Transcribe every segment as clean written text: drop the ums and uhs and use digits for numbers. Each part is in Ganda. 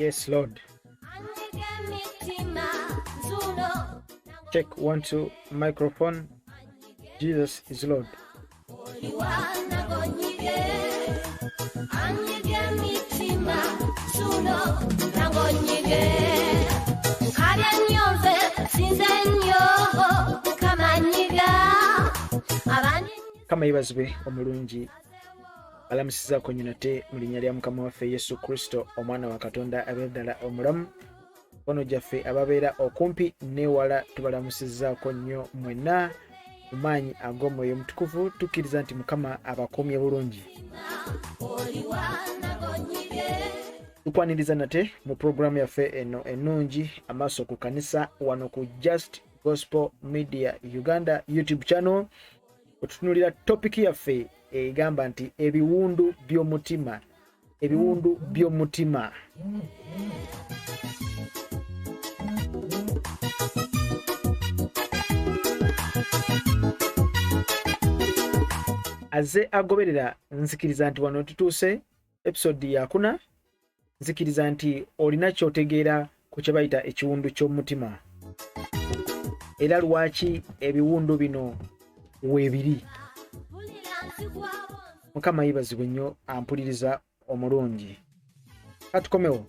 Yes, Lord. Check one, two, microphone. Jesus is Lord. Kama yebazibwe omulungi balamusizaako nnyo nate mu linnya lya mukama waffe Yesu Kristo omwana wa Katonda abeera ddala omulamu. Mikono gyaffe ababeera okumpi newala tubalamusizaako nnyo mwenna mu maanyi ag'omwoyo omutukuvu. Tukkiriza nti mukama abakuumye bulungi. Tukwaniriza nate mu pulogulaamu yaffe eno ennungi amaaso ku kanisa wano ku Just Gospel Media Uganda YouTube channel, wetutunulira topiki yaffe egamba nti ebiwundu by'omutima. Ebiwundu by'omutima. Azze agoberera, nzikiriza nti wano tutuuse episode yakuna. Nzikiriza nti olina kyotegeera ku kye bayita ekiwundu ky'omutima, era lwaki ebiwundu bino weebiri. Mukama yebazibwe nnyo ampuliriza omulungi. Katukomewo.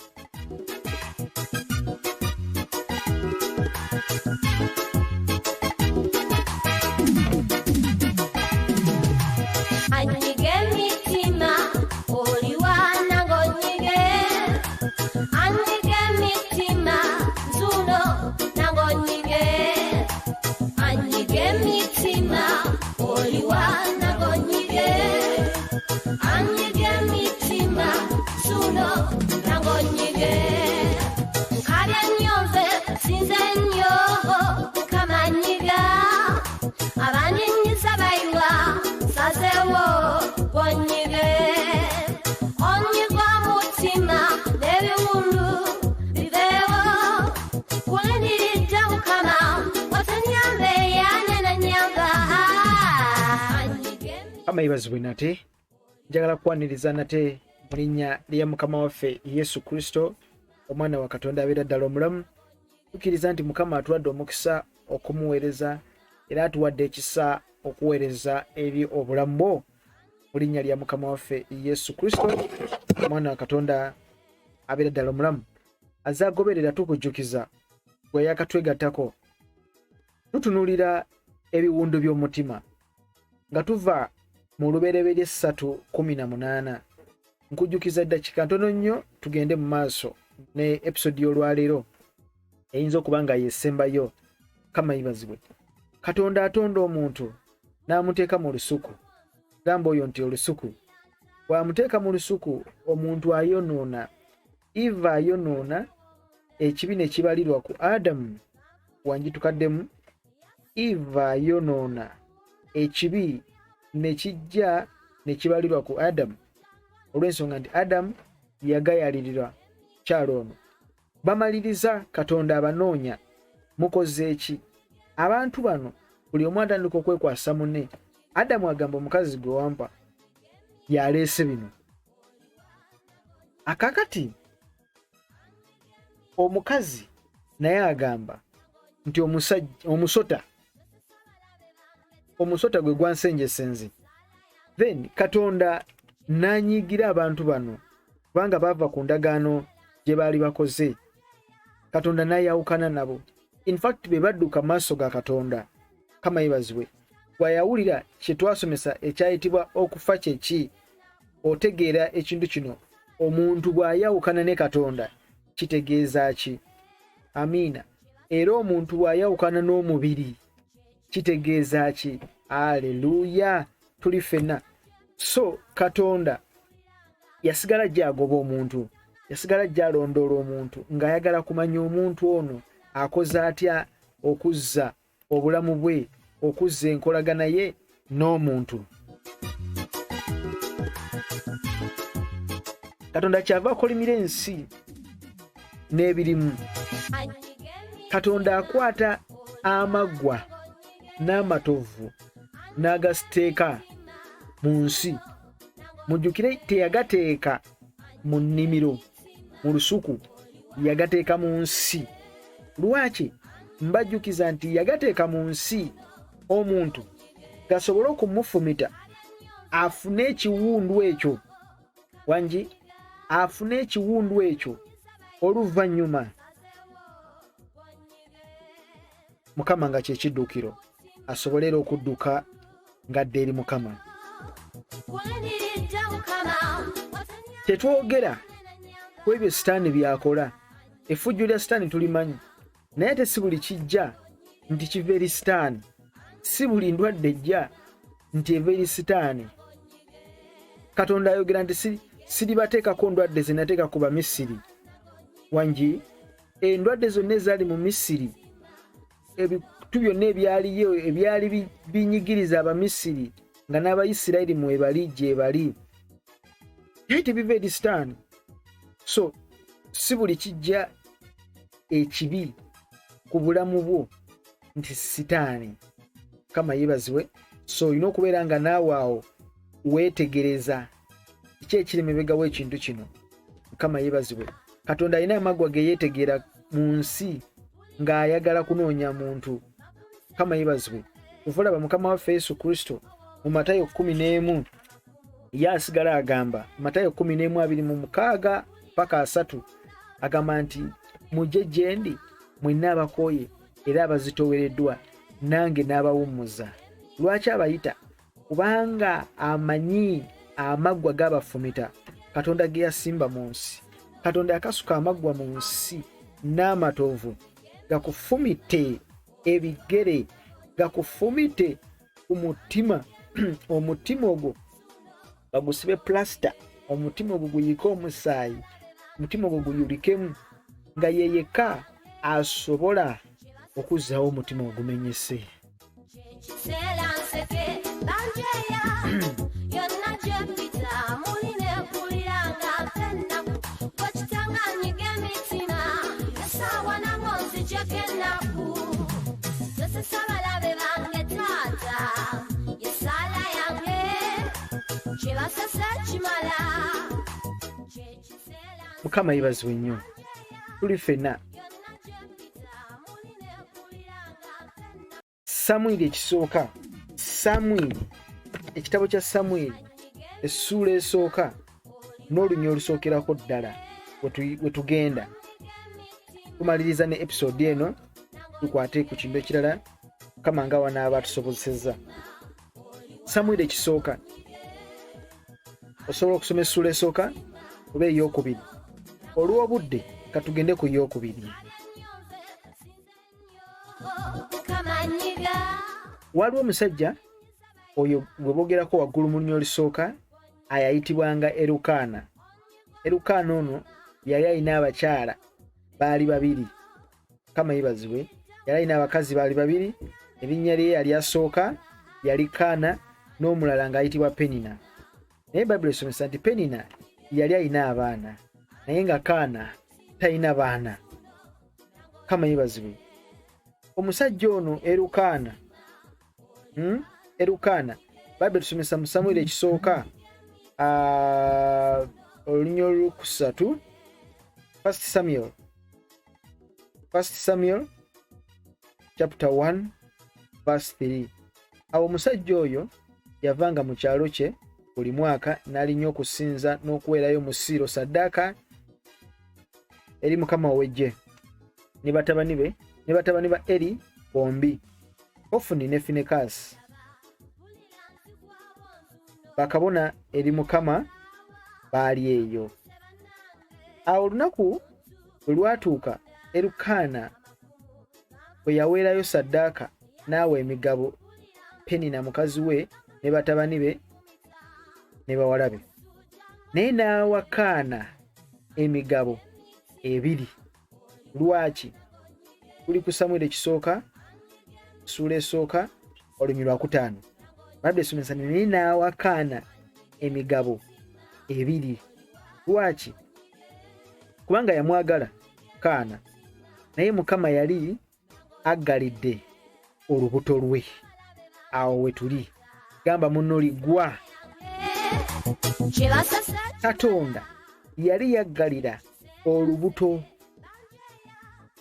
Mukama yebazibwe nate. Njagala kukwaniriza nate mu linnya lya mukama waffe Yesu Kristo omwana wa Katonda abeera ddala omulamu. Tukkiriza nti mukama atuwadde omukisa okumuweereza era atuwadde ekisa okuweereza eri obulamu bwo mu linnya lya mukama waffe Yesu Kristo omwana wa Katonda abeera ddala omulamu. Azze agoberera tukujjukiza gwe yakatwegattako, tutunuulira ebiwundu by'omutima nga tuva mu Lubereberye 3:18. Nkujjukiza eddakiika ntono nnyo tugende mu maaso ne episode y'olwaleero eyinza okuba nga yesembayo. Mukama yebazibwe. Katonda atonda omuntu n'amuteeka mu lusuku. Gamba oyo nti olusuku. Bw'amuteeka mu lusuku omuntu ayonoona. Eva ayonoona, ekibi ne kibalirwa ku Adamu. Wangitukaddemu. Eva ayonoona, ekibi ne kijja ne kibalirwa ku Adamu olw'ensonga nti Adamu yagayalirirwa kyalo ono. Bamaliriza Katonda abanoonya, mukoze ki? Abantu bano buli omu atandika okwekwasa munne. Adamu agamba omukazi gwe wampa yaleese bino. Akakati omukazi naye agamba nti omusota omusota gwe gwansenjesenze. Then Katonda n'anyiigira abantu bano kubanga baava ku ndagaano gye baali bakoze. Katonda n'ayawukana nabo. In fact be badduka maaso ga Katonda. Mukama yebazibwe. Bw'ayawulira kye twasomesa ekyayitibwa okufa kye ki, otegeera ekintu kino. Omuntu bw'ayawukana ne Katonda kitegeeza ki? Amiina. Era omuntu bw'ayawukana n'omubiri kitegeeza ki? Aleluya, tuli ffenna. So Katonda yasigala gy'agoba omuntu, yasigala gy'alondoola omuntu ng'ayagala kumanya omuntu ono akoze atya okuzza obulamu bwe, okuzza enkolagana ye n'omuntu. Katonda kyava akolimira ensi n'ebirimu. Katonda akwata amaggwa n'amatovu n'agasiteeka mu nsi. Mujjukire teyagateeka mu nnimiro, mu lusuku. Yagateeka mu nsi. Lwaki mbajjukiza nti yagateeka mu nsi? Omuntu gasobole okumufumita afune ekiwundu ekyo, wangi, afune ekiwundu ekyo, oluvannyuma Mukama nga kyekiddukiro asobole era okudduka ng'adda eri Mukama. Tetwogera ku ebyo Sitaani by'akola. Effujjo lya Sitaani tulimanyi, naye ate si buli kijja nti kiva eri Sitaani, si buli ndwadde ejja nti eva eri Sitaani. Katonda ayogera nti siribateekako ndwadde ze nateeka ku Bamisiri. Wangi, endwadde zonna ezaali mu Misiri, ebintu byonna ebyaliyo ebyali binyigiriza Abamisiri nga n'Abayisirayiri mwebali gyebali, naye tebiva eri Sitaani. So si buli kijja ekibi ku bulamu bwo nti Sitaani. Mukama yeebazibwe. So olina okubeera nga naawe awo weetegereza kiki ekiri mabega w'ekintu kino. Mukama yeebazibwe. Katonda alina amaggwa ge yeetegeera mu nsi ng'ayagala kunoonya muntu. Mukama yeebazibwe. Kuva olaba Mukama waffe Yesu Kristo mu Matayo 11 ye asigala agamba, Matayo 11:26 paka 30, agamba nti mujje gye ndi mwenna abakooye era abazitowereddwa, nange n'abawummuza. Lwaki abayita? Kubanga amanyi amaggwa gabafumita Katonda ge yasimba mu nsi. Katonda yakasuka amaggwa mu nsi n'amatovu gakufumite ebigere, gakufumite ku mutima, omutima ogwo bagusibe pulasita, omutima ogwo guyiike omusaayi, omutima ogwo guyulikemu, nga ye yekka asobola okuzzaawo omutima ogumenyese. Mukama yebazibwe nnyo. Tuli ffenna. Samwiri ekisooka, Samwiri, ekitabo kya Samwiri essuula esooka n'olunya olusookerako ddala we tugenda tumaliriza ne episode eno, tukwate ku kintu ekirala Mukama nga wanaaba atusobozesezza. Samwiri ekisooka, osobola okusoma essuula esooka oba ey'okubiri. Olw'obudde katugende ku ey'okubiri. Waliwo omusajja oyo gwe boogerako waggulu mu lunya olusooka ayayitibwanga Erukaana. Erukaana ono yali alina abakyala baali babiri. Mukama yeebazibwe. Yali alina abakazi baali babiri. Erinnya lye yali asooka yali Kaana, n'omulala ng'ayitibwa Penina. Naye Bayibuli esomesa nti Penina yali alina abaana, naye nga Kaana talina baana. Mukama yeebazibwe. Omusajja ono Erukaana, Erukaana, Bayibuli etusomesa mu Samwiri ekisooka olunya olwokusatu, First Samuel, First Samuel chapter 1 verse 3. Awo omusajja oyo yavanga mu kyalo kye buli mwaka n'alinnya okusinza n'okuweerayo mu Siiro saddaaka eri Mukama ow'eggye ne batabani be ne batabani ba Eri bombi, Hofuni ne Finekaasi, bakabona eri Mukama baali eyo. Awo olunaku bwe lwatuuka Erukaana bwe yaweerayo saddaaka n'awa emigabo Penina mukazi we ne batabani be ne bawala be, naye n'awa Kaana emigabo ebiri. Lwaki? Tuli ku Samwiri ekisooka ssuula esooka olunywi lwa kutaano. Bayibuli esomesa naye n'awa Kaana emigabo ebiri. Lwaki? Kubanga yamwagala Kaana, naye Mukama yali aggalidde olubuto lwe. Awo we tuli. Gamba munno ligwa. Katonda yali yaggalira olubuto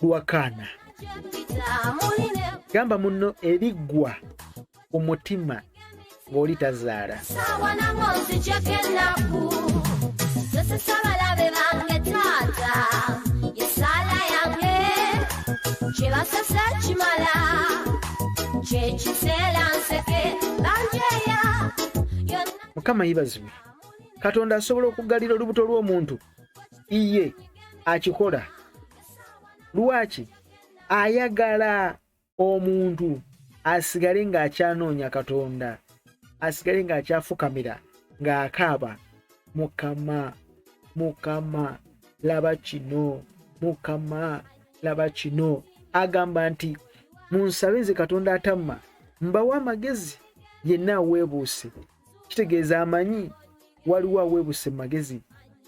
Lwa Kaana. Gamba munno eriggwa ku mutima ng'oli tazaala. Mukama yibazibwe. Katonda asobola okuggalira olubuto lw'omuntu. Iye akikola. Lwaki? Ayagala omuntu asigale ng'akyanoonya Katonda, asigale ng'akyafukamira, ng'akaaba, Mukama, Mukama, laba kino, Mukama, laba kino. Agamba nti munsabe nze Katonda atamma, mbawe amagezi, yenna aweebuuse. Kitegeeza amanyi waliwo aweebuse mu magezi,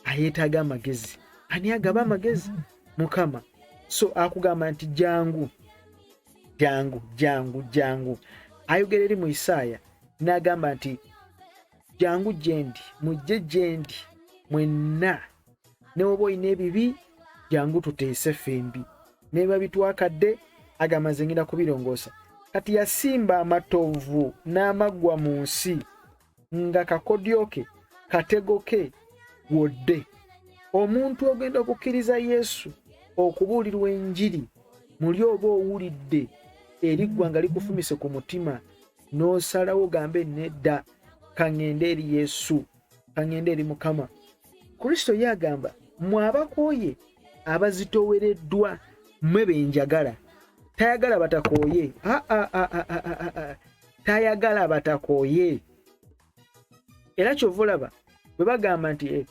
ayeetaaga amagezi. Ani agaba amagezi? Mukama. So akugamba nti jangu, jangu, jangu, jangu. Ayogera eri mu Isaaya n'agamba nti jangu gyendi, mujje gyendi mwenna, ne woba olina ebibi jangu tuteese ffembi, neba bitwakadde agamba nze ngenda kubirongoosa. Kati yasimba amatovu n'amaggwa mu nsi nga kakodyo ke, katego ke wodde. Omuntu ogenda okukkiriza Yesu okubuulirwa enjiri, muli oba owulidde eriggwa nga likufumise ku mutima, n'osalawo gambe nedda, kaŋŋende eri Yesu, kaŋŋende eri Mukama. Kristo ye agamba mmwe abakooye abazitowereddwa mmwe be njagala. Tayagala batakooye. Tayagala batakooye. Era kyova olaba bwe bagamba nti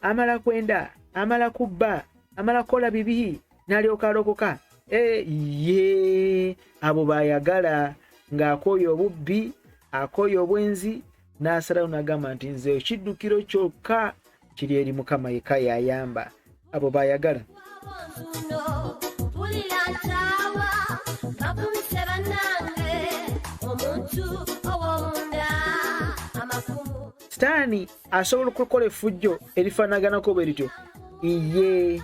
amala kwenda, amala kubba, amala kukola bibi n'alyoka alokoka. Ye abo bayagala ng'akooye obubbi, akooye obwenzi, n'asalawo n'agamba nti nze ekiddukiro kyokka kiri eri Mukama yekka y'ayamba. Abo bayagala. Sitaani asobola okukola effujjo erifaanaganako bwe lityo. Iye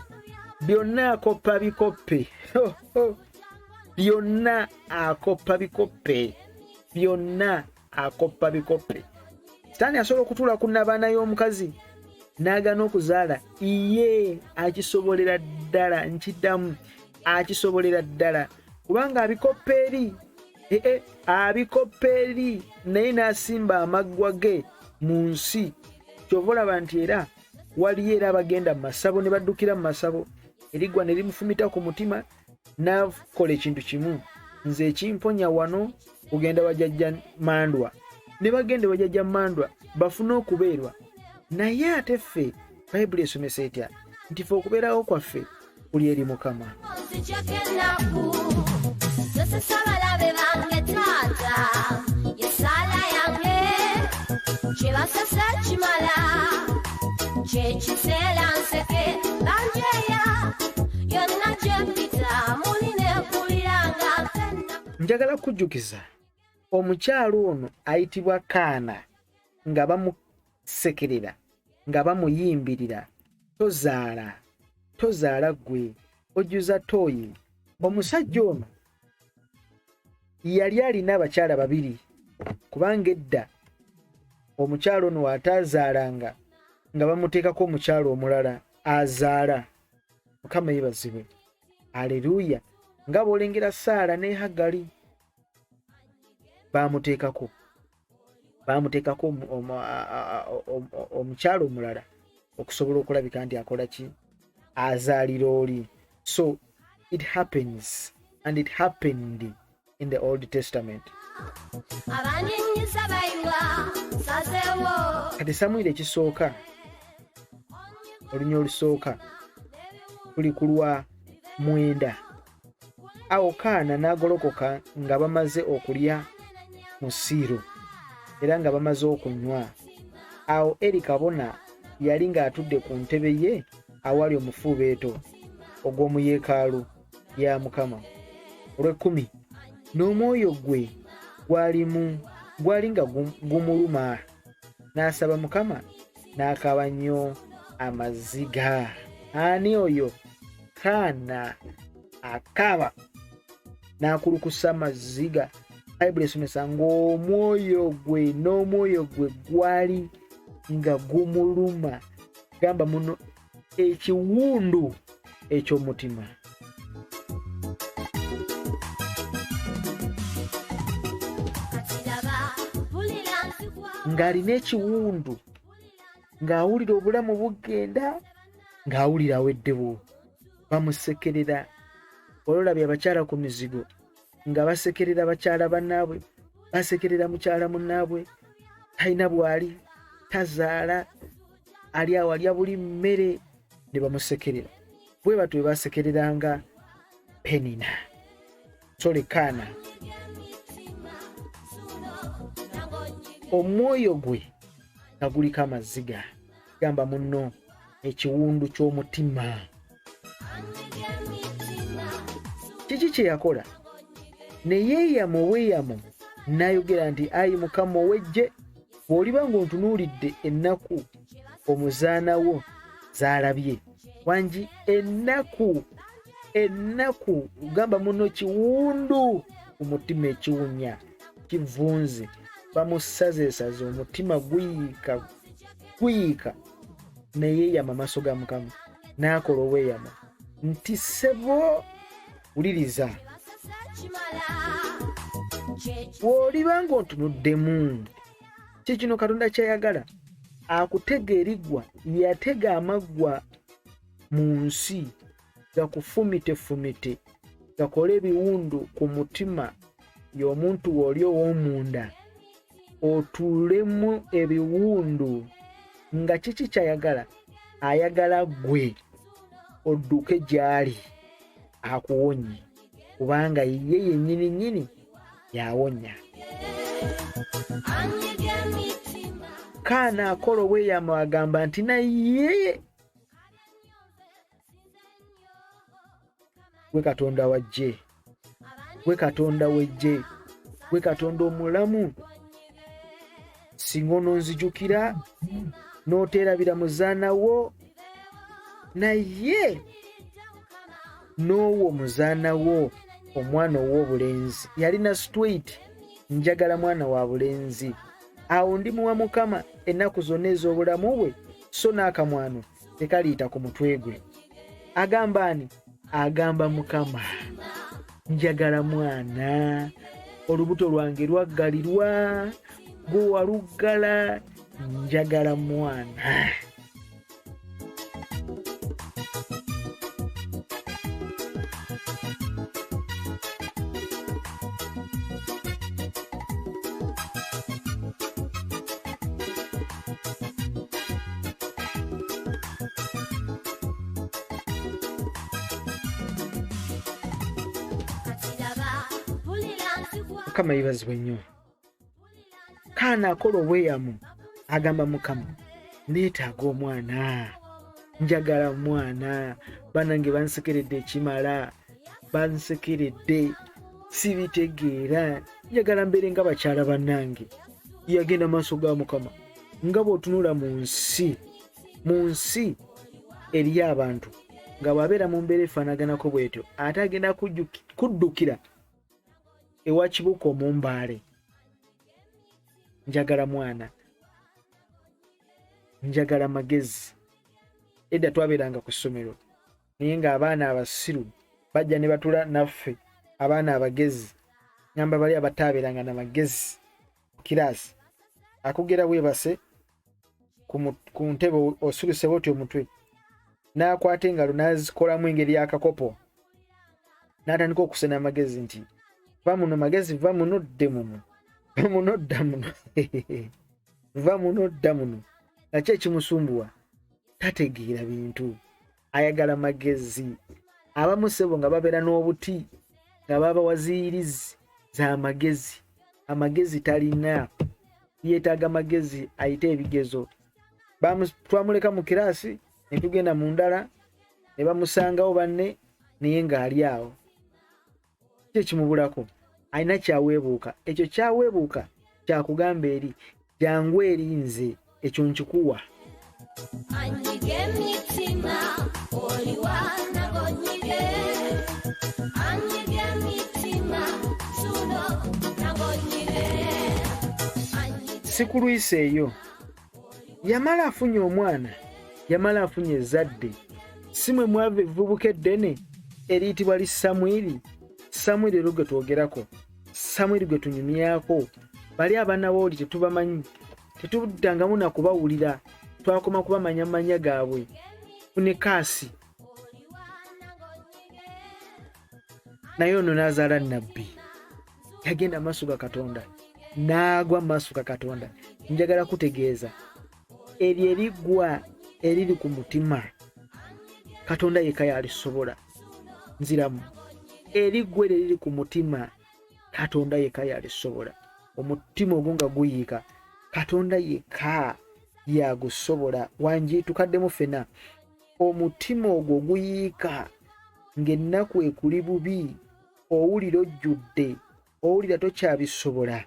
byonna akoppa bikoppe. Byonna akoppa bikoppe. Byonna akoppa bikoppe. Sitaani asobola okutuula ku nnabaana y'omukazi n'agaana okuzaala. Iye akisobolera ddala, nkiddamu, akisobolera ddala, kubanga abikoppa eri. Abikoppa eri, naye n'asimba amaggwa ge mu nsi. Kyova olaba nti era waliyo era abagenda mu masabo ne baddukira mu masabo, eriggwa ne limufumita ku mutima n'akola ekintu kimu, nze ekimponya wano kugenda wajajja mandwa. Ne bagenda wajajja mandwa bafune okubeerwa. Naye ate ffe Bayibuli esomesa etya nti ffe okubeerawo kwaffe kuli eri Mukama. Njagala kujjukiza omukyalo ono ayitibwa Kaana nga bamusekerera, nga bamuyimbirira, tozaala, tozaala ggwe, ojjuza tooyi. Omusajja ono yali alina abakyala babiri, kubanga edda omukyala ono atazaalanga nga bamuteekako omukyala omulala azaala. Mukama yeebazibwe, aleluya. Nga bw'olengera Saala ne Hagali bamuteekako omukyala omulala okusobola okulabika nti akola ki, azaalira oli. So it happens, and it happened in the Old Testament. Kati Samwiri ekisooka, olunya olusooka tuli ku lwa 9. Awo Kaana n'agolokoka nga bamaze okulya mu Siiro era nga bamaze okunywa. Awo Eri kabona yali ng'atudde ku ntebe ye awali omufuubeeto ogw'omu yeekaalu ya Mukama. Olw'ekkumi, n'omwoyo gwe gwali nga gumuluma, n'asaba Mukama n'akaaba nnyo amaziga. Ani oyo? Kaana. Akaaba n'akulukusa amaziga. Bayibuli esomesa ng'omwoyo gwe n'omwoyo gwe gwali nga gumuluma. Gamba muno ekiwundu eky'omutima. Ng'alina ekiwundu, ng'awulira obulamu bugenda, ng'awulira aweddewo. Bamusekerera. Ololabye abakyala ku mizigo nga basekerera bakyala bannaabwe, basekerera mukyala munnaabwe, talina bw'ali, tazaala, ali awo alya buli mmere, ne bamusekerera. Bwe batyo bwe basekereranga Penina. Solekaana. Omwoyo gwe nga guliko amaziga. Gamba munno ekiwundu ky'omutima. Kiki kye yakola? Ne yeeyama obweyamo n'ayogera nti, ayi Mukama ow'eggye, bw'oliba ng'ontunuulidde ennaku omuzaana wo z'alabye. Wangi ennaku, ennaku, gamba muno kiwundu ku mutima ekiwunya, kivunze, bamusazeesaze, omutima guyiika, guyiika. Ne yeeyama amaaso ga Mukama, n'akola obweyamo nti, ssebo, wuliriza, bw'oliba ng'ontunuddemu. Kikino Katonda ky'ayagala, akutega eriggwa, yatega amaggwa mu nsi gakufumitefumite, gakole ebiwundu ku mutima y'omuntu w'oli ow'omunda, otuulemu ebiwundu. Nga kiki ky'ayagala? Ayagala ggwe odduke gy'ali akuwonye, kubanga ye yennyini nnyini yawonya. Kaana akola obweyamo, agamba nti naye gwe Katonda wajje, gwe Katonda wejje, gwe Katonda omulamu, singa ononzijukira n'oteerabira muzaana wo, naye n'owo muzaana wo omwana ow'obulenzi. Yalina straight, njagala mwana wa bulenzi, awo ndimuwa Mukama ennaku zonna ez'obulamu bwe, so n'akamwano tekaliita ku mutwe gwe. Agamba ani? Agamba Mukama, njagala mwana, olubuto lwange lwaggalirwa, gwe waluggala, njagala mwana. Mukama yebazibwe nnyo. Kaana akola obweyamo, agamba Mukama, neetaaga omwana, njagala mwana, banange bansekeredde ekimala, bansekeredde, sibitegeera, njagala mbeere nga bakyala bannange. Yagenda maaso ga Mukama. Nga bw'otunula mu nsi, mu nsi eriyo abantu nga bw'abeera mu mbeera efaanaganako bw'etyo, ate agenda kuddukira ewa Kibuuka Omumbaale. Njagala mwana, njagala magezi. Edda twabeeranga ku ssomero, naye ng'abaana abasiru bajja ne batula naffe abaana abagezi, ngamba bali abataabeeranga na magezi ku kiraasi. Akugera weebase ku ntebe osuluse bw'otyo omutwe, n'akwata engalo n'azikolamu engeri y'akakopo, n'atandika okusena amagezi nti va muno magezi, va muno dde muno, va muno dda muno, va muno dda muno. Nakyo ekimusumbuwa, tategeera bintu, ayagala magezi. Abamu ssebo nga babeera n'obuti nga babawaziirizi z'amagezi, amagezi talina, yeetaaga magezi ayite ebigezo. Twamuleka mu kiraasi ne tugenda mu ndala ne bamusangawo banne, naye ng'ali awo. Ki ekimubulako? Alina kyaweebuuka. Ekyo kyaweebuuka kyakugamba eri jangu eri nze, ekyo nkikuwa. Sikulwiseeyo. Yamala afunye omwana, yamala afunye ezzadde. Si mwe mwava evvubuka eddene eriyitibwa li Samwiri? Samwiri ero gwe twogerako, Samwiri gwe tunyumyako. Bali abanawooli tetubamanyi, tetuddangamu na kubawulira, twakoma kubamanya mu mannya gaabwe. Funekaasi naye ono n'azaala nnabbi. Yagenda mu maaso ga Katonda, n'agwa mu maaso ga Katonda. Njagala kutegeeza eryo eriggwa eriri ku mutima, Katonda yekka yalisobola. Nziramu, eriggwa eryo eriri ku mutima, Katonda yekka yalisobola. Omutima ogwo nga guyiika, Katonda yekka yagusobola. Wangi tukaddemu ffena. Omutima ogwo oguyiika ng'ennaku ekuli bubi, owulira ojjudde, owulira tokyabisobola,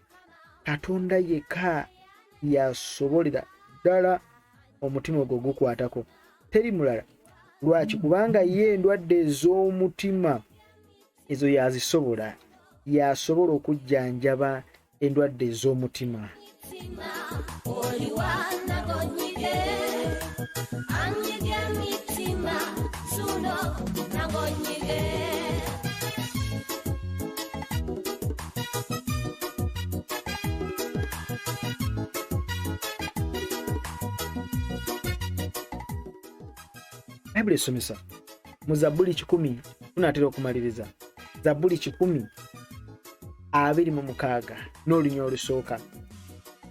Katonda yekka yasobolera ddala omutima ogwo gukwatako, teri mulala. Lwaki? Kubanga ye endwadde ez'omutima ezo yazisobola, yasobola okujjanjaba endwadde ez'omutima. Bayibuli esomesa mu Zabbuli 100, tunaatera okumaliriza Zabbuli 126 n'olunya olusooka.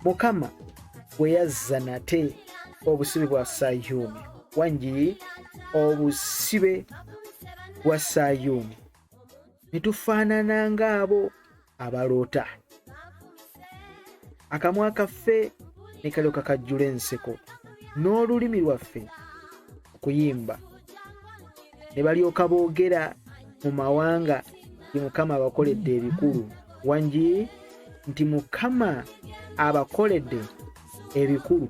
Mukama bwe yazza nate obusibe bwa Sayuuni, wangi obusibe bwa Sayuuni, ne tufaanana ng'abo abaloota. Akamwa kaffe ne kalyoka kajjula enseko, n'olulimi lwaffe okuyimba. Ne balyoka boogera mu mawanga nti Mukama abakoledde ebikulu. Wangi nti Mukama abakoledde ebikulu.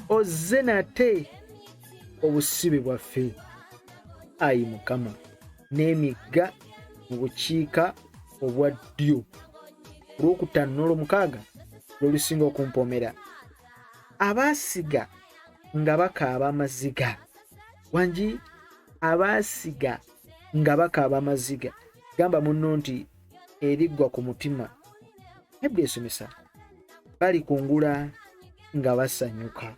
Ozze nate obusibe bwaffe, ayi Mukama, n'emigga mu bukiika obwa ddyo. Olwokutaano n'olwomukaaga lwe lusinga okumpoomera. Abaasiga nga bakaaba amaziga, wangi abaasiga nga bakaaba amaziga. Gamba munno nti eriggwa ku mutima. Bayibuli esomesa balikungula nga basanyuka.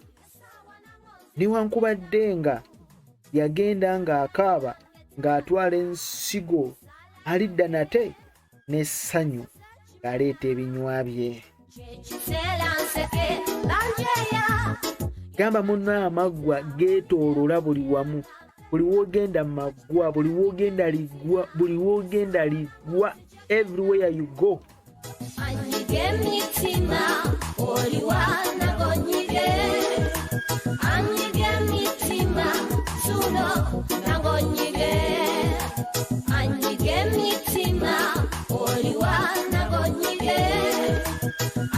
Newankubadde nga yagenda ng'akaaba ng'atwala ensigo, alidda nate n'essanyu ng'aleeta ebinywa bye. Gamba munno amaggwa geetooloola buli wamu, buli w'ogenda maggwa, buli w'ogenda liggwa, buli w'ogenda liggwa, everywhere you go. Anyige emitima, oliwa nagonyige. Anyige emitima, suno nagonyige. Anyige emitima, oliwa nagonyige.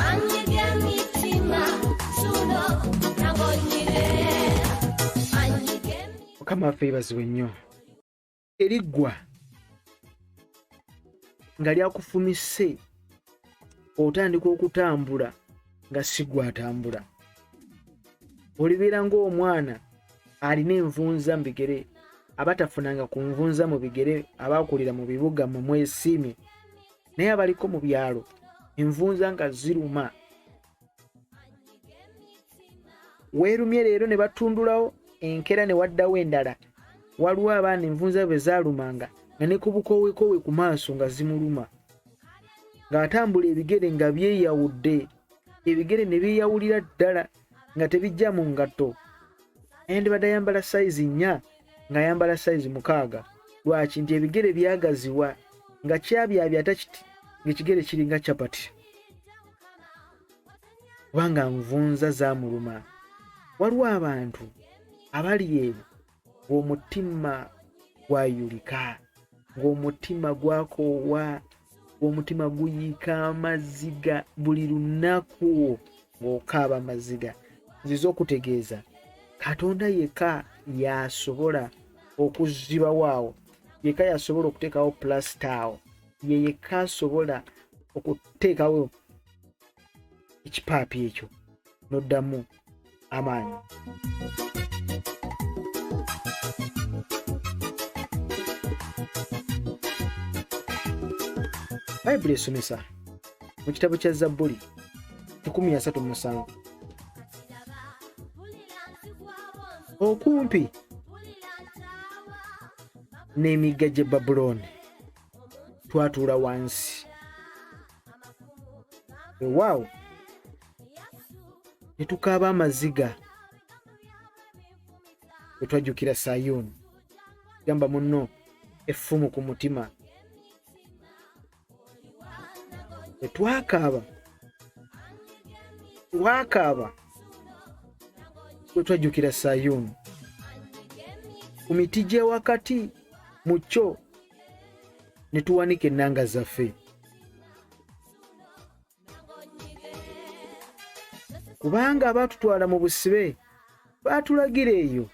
Anyige emitima, suno nagonyige. Anyige Mukama waffe yeebazibwe nnyo. Eriggwa nga lyakufumise, otandika okutambula nga si gwe atambula. Olibeera ng'omwana alina envunza mu bigere, abatafunanga ku nvunza mu bigere, abaakulira mu bibuga mwe mwesiimye, naye abaliko mu byalo envunza nga ziruma. Weerumye leero ne batundulawo, enkeera ne waddawo endala. Waliwo abaana envunza bwe zaalumanga nga ne ku bukowekowe ku maaso nga zimuluma, ng'atambula ebigere nga byeyawudde, ebigere ne byeyawulira ddala nga tebijja mu ngatto. Yandibadde ayambala sayizi 4 ng'ayambala sayizi 6. Lwaki? Nti ebigere byagaziwa nga kyabyabya kiti ng'ekigere kiringa capati, kubanga nvunza zaamuluma. Waliwo abantu abali eyo ng'omutima gwayulika, ng'omutima gwakoowa, ng'omutima guyiika amaziga buli lunaku, ng'okaaba amaziga. Nzize okutegeeza Katonda yekka y'asobola okuzibawo awo, yekka y'asobola okuteekawo pulasita awo, ye yekka asobola okuteekawo Ekipaapi ekyo n'oddamu amaanyi. Bayibuli esomesa mu kitabo kya Zabbuli 137 okumpi n'emigga gy'e Babulooni twatuula wansi, wewaawo ne tukaaba amaziga bwe twajjukira Sayuuni. Gamba munno effumu ku mutima. Bwe twakaaba, twakaaba bwe twajjukira Sayuuni. Ku miti gy'ewakati mu kyo ne tuwanika ennanga zaffe. Kubanga abaatutwala mu busibe baatulagira eyo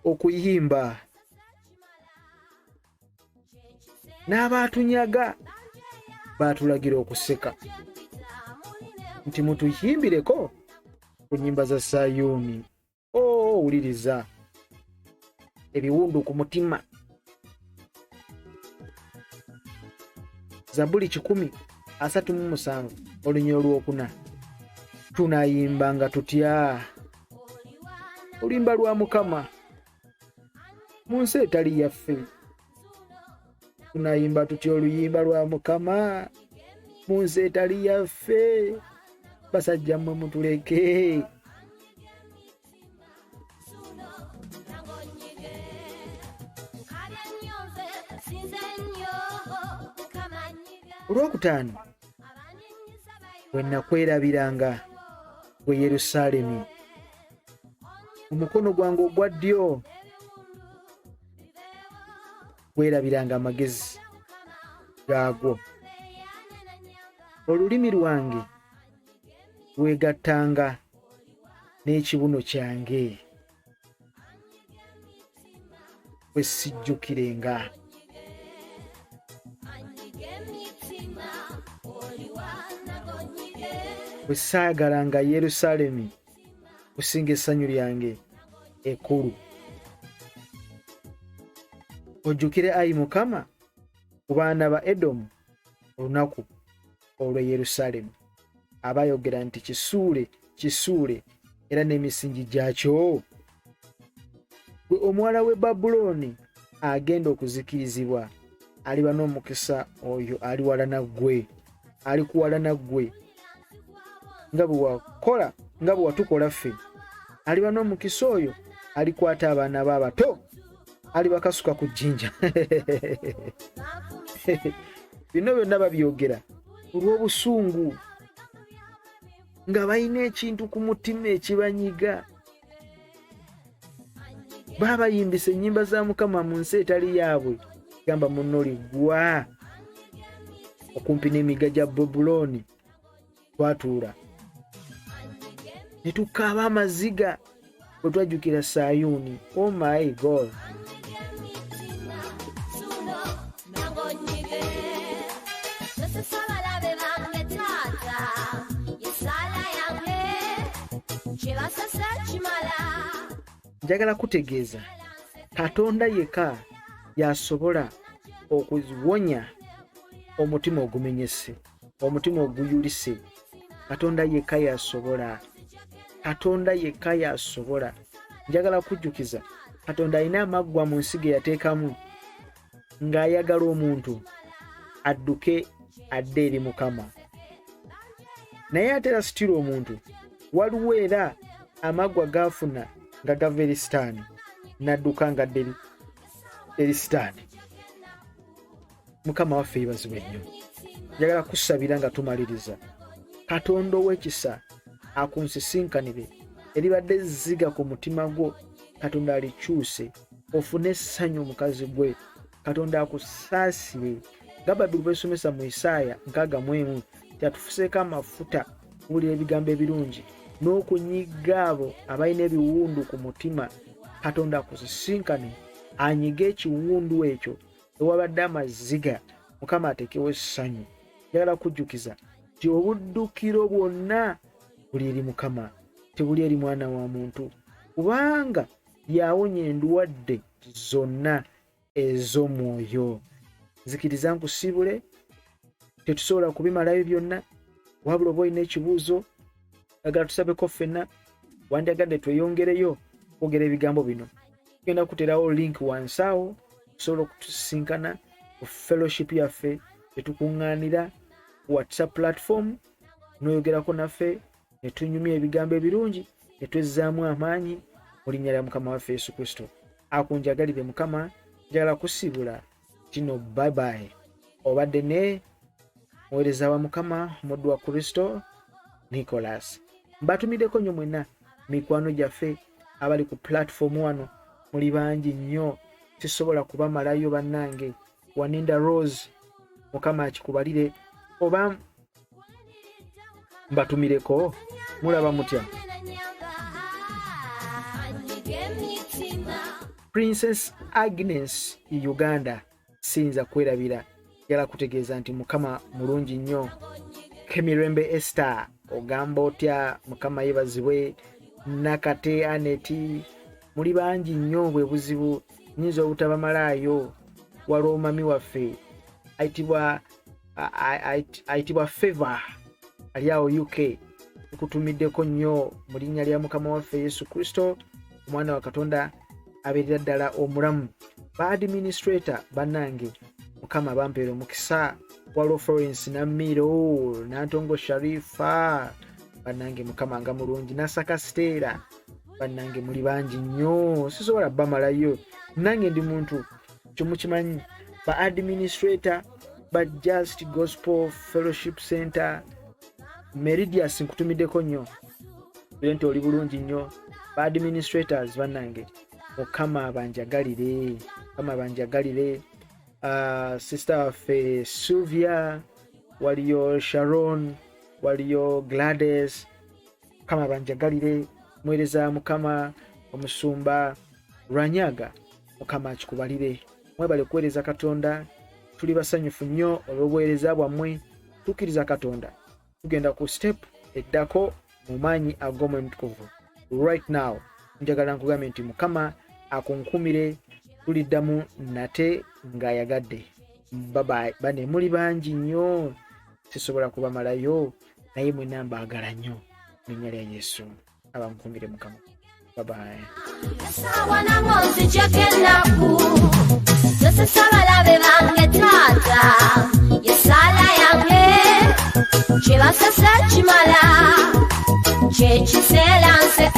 okuyimba, n'abaatunyaga baatulagira okuseka nti mutuyimbireko ku nnyimba za Sayuuni. Oh, wuliriza ebiwundu ku mutima. Zabbuli 137 olunyiriri olwokuna. Tunayimbanga tutya oluyimba lwa Mukama mu nsi etali yaffe? Tunayimba tutya oluyimba lwa Mukama mu nsi etali yaffe? Basajja mmwe mutuleke. Olwokutaano bwe nakwerabiranga gwe Yerusaalemi, omukono gwange ogwa ddyo gwerabiranga amagezi gaagwo, olulimi lwange lwegattanga n'ekibuno kyange, bwe sijjukirenga. Bwe saagalanga Yerusaalemi kusinga essanyu lyange ekkulu. Ojjukire, ayi Mukama, ku baana ba Edomu olunaku olw'e Yerusaalemi, abaayogera nti kisuule, kisuule, era n'emisingi gyakyo. Gwe omuwala w'e Babulooni agenda okuzikirizibwa, aliba n'omukisa oyo aliwalana ggwe, alikuwalana ggwe nga bwe wakola, nga bwe watukola ffe. Aliba n'omukisa oyo alikwata abaana be abato, alibakasuka ku jjinja. Bino byonna babyogera olw'obusungu, nga balina ekintu ku mutima ekibanyiga. Baabayimbisa ennyimba za Mukama mu nsi etali yaabwe. Gamba munno ligwa okumpi n'emigga gya Babulooni twatuula ne tukaaba amaziga bwe twajjukira Sayuuni. Oh my God. Njagala kutegeeza Katonda yekka y'asobola okuwonya omutima ogumenyese, omutima oguyulise. Katonda yekka y'asobola. Katonda yekka y'asobola. Njagala kujjukiza Katonda alina amaggwa mu nsi ge yateekamu ng'ayagala omuntu adduke adde eri Mukama. Naye ate era sitira omuntu waliwo era amaggwa gaafuna nga gava eri Sitaani, n'adduka ng'adda eri Sitaani. Mukama waffe yeebazibwe nnyo. Njagala kusabira nga tumaliriza. Katonda ow'ekisa akunsisinkanire eribadde ezziga ku mutima gwo, Katonda alikyuse ofune essanyu omukazi gwe. Katonda akusaasire nga Bayibuli bwesomesa mu Isaaya 61 nti atufuseeko amafuta okuwulira ebigambo ebirungi n'okunyiga abo abalina ebiwundu ku mutima. Katonda akusisinkane anyige ekiwundu ekyo ewabadde amaziga, Mukama ateekewo essanyu. Njagala kujjukiza nti obuddukiro bwonna Buli eri Mukama, tebuli eri mwana wa muntu, kubanga yawonya endwadde zonna ez'omwoyo. Nzikiriza nkusiibule, tetusobola kubimalayo byonna, wabula oba olina ekibuuzo agala tusabeko ffenna, wandyagadde tweyongereyo okwogera ebigambo bino, tugenda kuterawo link wansi awo tusobola okutusisinkana ku fellowship yaffe tetukuŋŋaanira ku WhatsApp platform, n'oyogerako naffe ne tunyumya ebigambo ebirungi ne twezzaamu amaanyi mu linnya lya Mukama waffe Yesu Kristo. Akunjagalire Mukama, njagala kusiibula kino, bye bye. Obadde ne muweereza wa Mukama, omuddu wa Kristo, Nicholas. Mbatumiddeko nnyo mwenna mikwano gyaffe abali ku platform wano, muli bangi nnyo, sisobola kubamalayo bannange. Waninda Rose, Mukama akikubalire. Oba mbatumireko, mulaba mutya? Princess Agnes Uganda, siyinza kwerabira, njagala kutegeeza nti Mukama mulungi nnyo. Kemirembe Esther, ogamba otya? Mukama yebazibwe. Nakate Aneti, muli bangi nnyo, bwe buzibu nyinza obutabamalaayo. Waliwo mami waffe ayitibwa Favor ali awo UK, tukutumiddeko nnyo mu linnya lya Mukama waffe Yesu Kristo, omwana wa Katonda abeerera ddala omulamu. Ba administrator bannange, Mukama bampeera omukisa. Waliwo Florence Namiro, Nantongo Sharifa, bannange Mukama nga mulungi. Nasaka Steera, bannange muli bangi nnyo, sisobola bamalayo, nange ndi muntu kyomukimanyi. Ba administrator ba Just Gospel Fellowship Center, Meridias, nkutumiddeko nnyo bire nti oli bulungi nnyo. Ba administrators bannange, Mukama banjagalire, Mukama banjagalire. Sister waffe Sylvia, waliyo Sharon, waliyo Gladys, Mukama banjagalire. Mwereza Mukama omusumba Lwanyaga, Mukama akikubalire. Mwebale kuweereza Katonda, tuli basanyufu nnyo olw'obuweereza bwammwe. Tukkiriza Katonda, tugenda ku step eddako mu maanyi ag'Omwoyo Mutukuvu. Right now njagala nkugambe nti Mukama akunkumire, tuliddamu nate ng'ayagadde. Babayi bane, muli bangi nnyo, sisobola kubamalayo, naye mwenna mbaagala nnyo mu linnya lya Yesu. Abankumire Mukama, babayi. Essaawa nange onzijjako ennaku zosesa abalabe bange, taata, yessaala yange kye basasa kimala kyekiseera nseke.